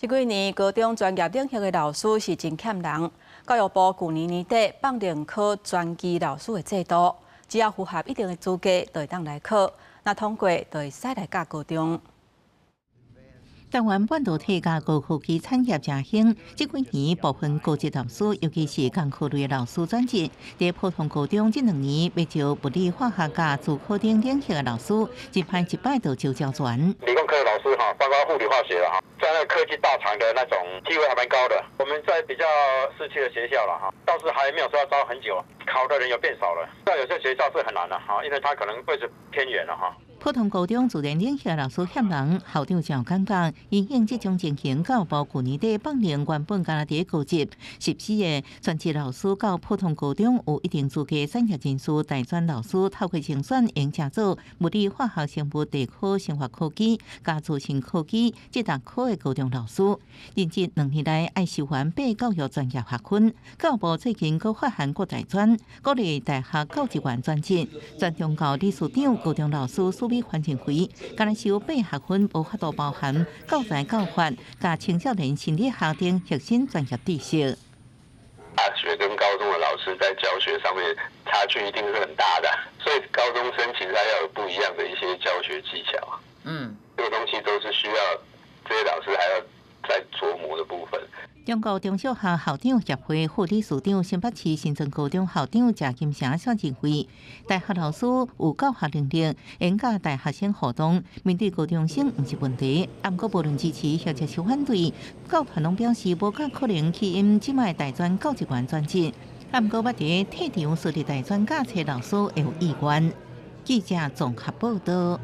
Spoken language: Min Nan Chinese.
這幾年高中專業領域的老師是真欠人，教育部舊年年底放任考專技老師的制度，只要符合一定的資格，就會當來考，若通過就會使來教高中。台灣半導體佮高科技產業誠興，這幾年部分高職老師，尤其是工科類的老師轉職，佇普通高中這兩年欲招物理、化學佮資科等領域的老師，一擺一擺就招焦全。理工科的老師哈，包括物理化學了哈，在那科技大廠的那種機會還蠻高的。我們在比較市區的學校了哈，倒是還沒有說要招很久，考的人有變少了。但有些學校是很難的哈，因為他可能位置偏遠了哈。普通高中自然領域老師欠人，校長就感覺因應這種情形，教育部舊年底放任原本干焦佇高職實施的專職老師到普通高中有一定資格產業人士大專老師透過甄選，用誠做物理、化學、生物、地科、生化科技、佮資訊科技這六科的高中老師，任職2年內愛修完八教育專業學分。教育部最近閣發函各大專，鼓勵大學教職員轉職，全中教理事長高中老師蘇美環認為，干焦修八學分無法度包含教材教法、佮青少年心理學等核心專業知識。大學跟高中的老師在教學上面差距一定是很大的，所以高中生其實他要有不一樣的一些教學技巧。這個東西都是需要這些老師還要再琢磨的部分。中國中小學校長協會副理事長、新北市新莊高中校長謝金城認為，大學老師有教學能力，會佮大學生互動，面對高中生毋是問題。毋過無論支持或者是反對，教團攏表示無較可能吸引這擺大專教職員轉職。毋過，捌佇退場設立大專教冊老師會有意願。記者綜合報道。